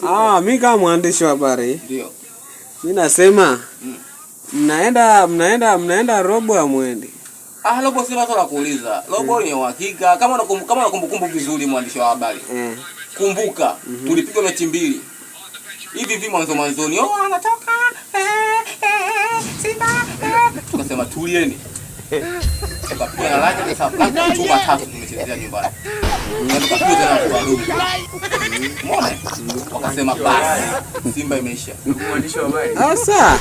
Ah, mi kama mwandishi wa habari Ndio. mi nasema mnaenda robo ya mwendi. Ah, robo si swala la kuuliza. Robo ni uhakika. Kama una kumbukumbu vizuri, mwandishi wa habari. Kumbuka tulipigwa mechi mbili. Hivi hivi mwanzo mwanzoni. Oh, anatoka. Simba. Tukasema tulieni. Tukapiga na laki sasa chuma tatu tumechezea nyumbani. Na tukapiga tena watu wadogo. Umeona? Wakasema basi Simba imeisha. Sasa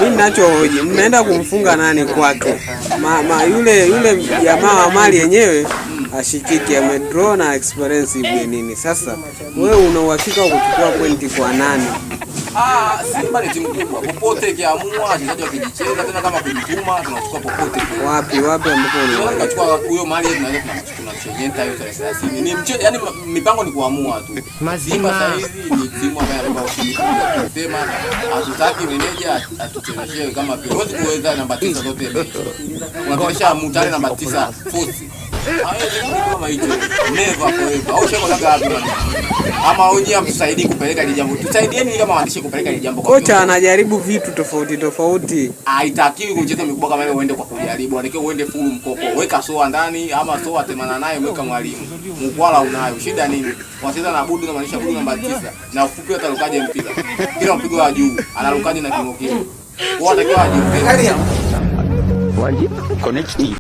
mi ninachohoji, mnaenda kumfunga nani kwake? Ma yule jamaa wa mali yenyewe ashikiki, amedraw na experience nini. Sasa wewe una uhakika wa kuchukua pointi kwa nani? Ah, Simba ni timu kubwa. Popote ikiamua wachezaji wakijicheza tena kama kujituma tunachukua popote. Wapi wapi ambapo una Tunachukua huyo mali tunaweza tunamchejenta hiyo tarehe 30. Ni mchezo, yani mipango ni kuamua tu. Simba sasa hizi ni timu ambayo inabeba ushindi. Tunasema hatutaki meneja atucheleweshe kama vile. Huwezi kuweza namba 9 zote benchi. Unatuonyesha Mutale namba 9 force. Haiwezekani kama hicho. Never forever. Au sheko labda wapi bwana? Ama wenyewe hamtusaidii kupeleka ile jambo. Tusaidieni kama waandishi kupeleka ile jambo kwa Kocha viongozi. anajaribu vitu tofauti tofauti. Haitakiwi kumcheza mikubwa kama ile uende kwa kujaribu. Anatakiwa uende full mkoko. Weka soa ndani ama soa 88 weka mwalimu. Mkwala unayo. Shida nini? Wacheza na Budu na maanisha Budu namba 9. Na ufupi atarukaje mpira? Kila mpigo wa juu anarukaje na kimo kile? Kwa anatakiwa ajiongeze. Wanji Connect TV.